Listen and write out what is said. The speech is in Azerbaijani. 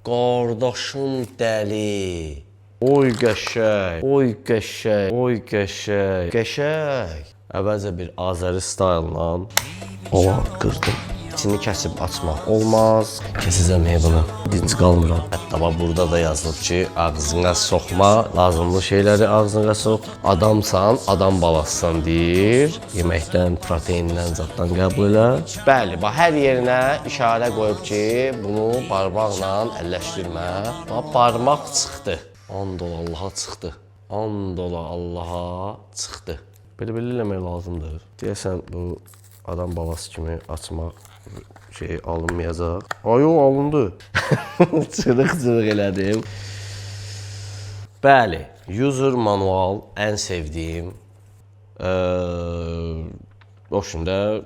Qardaşım dəli. Oy qəşəng, oy qəşəng, oy qəşəng, qəşəng. Əvvəlcə bir Azəri style-la ola qırdım. İçini kəsib açmaq olmaz. Kesəcəm hey bunu. Dinc qalmıram. Hətta bax burada da yazılıb ki, ağzına soxma, lazımlı şeyləri ağzına sox. Adamsan, adam balasısan deyir. Yeməkdən, proteindən, zaddan qəbul elə. Bəli, bax hər yerinə işarə qoyub ki, bunu barmaqla əlləşdirmə. Bax barmaq çıxdı. And ola Allaha çıxdı. And ola Allaha çıxdı. Belə-belə eləmək lazımdır. Deyəsən bu adam balası kimi açmaq şey alınmayacaq. Ay yox, alındı. Çırıq-çırıq elədim. Bəli, user manual ən sevdiyim. O şimdi